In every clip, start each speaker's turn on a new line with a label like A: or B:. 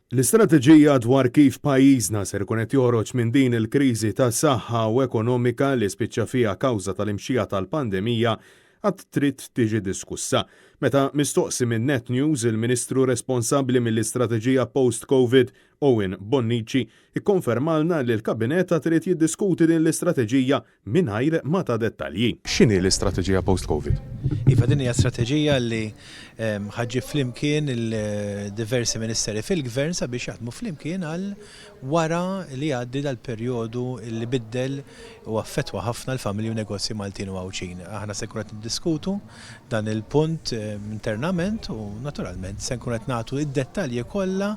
A: L-istrateġija dwar kif pajjiżna ser ikun qed joħroġ minn din il-kriżi ta' saħħa u ekonomika li spiċċa fiha kawża tal-imxija tal-pandemija għad trid tiġi diskussa. Meta mistoqsi minn Net News, il-Ministru responsabbli mill-istrateġija post-Covid, Owen Bonnici, ikkonfermalna li l-Kabinett għad irid jiddiskuti din l-istrateġija mingħajr ma ta dettalji. X'inhi l-istrateġija post-Covid?
B: Iva, din hija strateġija li ħa ġġib flimkien il-diversi ministeri fil-Gvern sabiex jaħdmu flimkien għal wara li jgħaddi dal-perjodu li biddel u affettwa ħafna l-familji u negozji Maltin u Għawdxin. Aħna se nkunu qed niddiskutu dan il-punt internament u naturalment se nkunu qed nagħtu d-dettalji kollha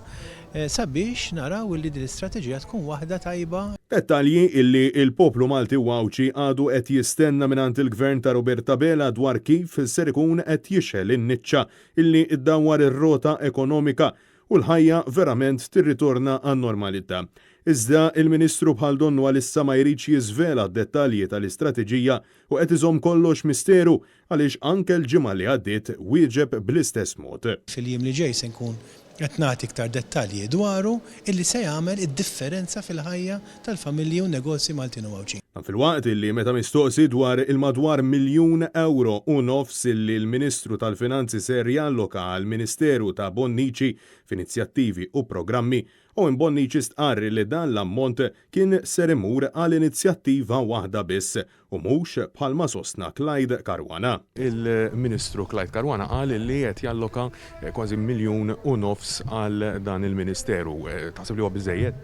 B: sabiex naraw illi din l-istrateġija tkun waħda tajba.
A: Dettalji illi l-poplu Malti u Għawdxi għadu qed jistenna mingħand il-Gvern ta' Robert Abela dwar kif ser ikun qed jixgħel in-niċċa illi ddawwar ir-rota ekonomika u l-ħajja verament tirritorna għan-normalità. Iżda il-Ministru bħal donnu għalissa ma jridx jiżvela d-dettalji tal-istrateġija u qed iżomm kollox misteru għaliex anke l-ġimgħa li għaddiet wieġeb bl-istess mod.
B: Fil-jiem li ġej se nkun qed nagħti iktar dettalji dwaru illi se jagħmel id-differenza fil-ħajja tal-familji u n-negozji Maltin u Għawdxin.
A: Dan filwaqt illi meta mistoqsi dwar il-madwar miljun ewro u nofs illi l-Ministru tal-Finanzi ser jalloka għall-Ministeru ta' Bonnici f'inizjattivi u programmi, Owen Bonnici stqarr li dan l-ammont kien ser imur għal inizjattiva waħda biss u mhux bħalma sostna Clyde Caruana. Il-Ministru Clyde Caruana qal li qed jalloka kważi 1.5 miljun għal dan il-Ministeru. Taħseb li huwa biżżejjed?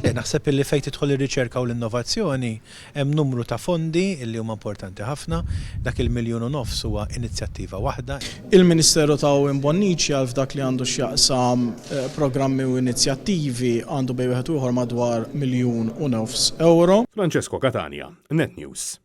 B: Le, naħseb illi fejn tidħol ir-riċerka u l-innovazzjoni hemm numru ta' fondi illi huma importanti ħafna. Dak il-miljun u nofs huwa inizjattiva waħda.
C: Il-Ministeru ta' Owen Bonnici għal f'dak li għandu x'jaqsam programmi u inizjattivi għandu bejn wieħed u ieħor madwar 1.5 miljun ewro.
A: Francesco Catania, Net News.